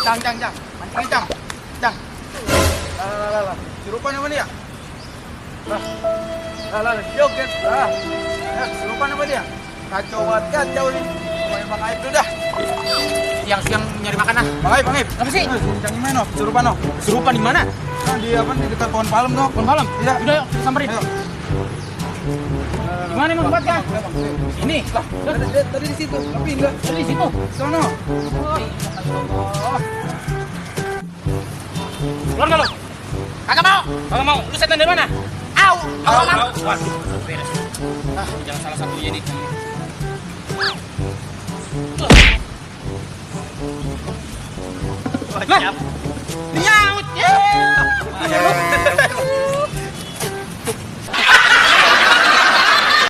Jang. Mancingnya, Jang. Lah. Serupan apa dia? Lah, joget. Serupan apa dia? Kacau nih. Pokoknya Bang Aib tuh dah. Siang-siang nyari makan ah. Bang Aib. Apa sih? Jang gimana? Serupan no. Serupan di mana? Nah, di apa nih dekat pohon palem no. Pohon palem? Iya. Udah yuk, samperin. Ayo. Gimana emang tempatnya? Ini. Lah, Tadi di situ, tapi enggak. di situ. Sono. Keluar nggak lo? Kagak mau. Lu setan dari mana? Au. Waduh, beres. Jangan salah satunya nih. Lah, nyaut.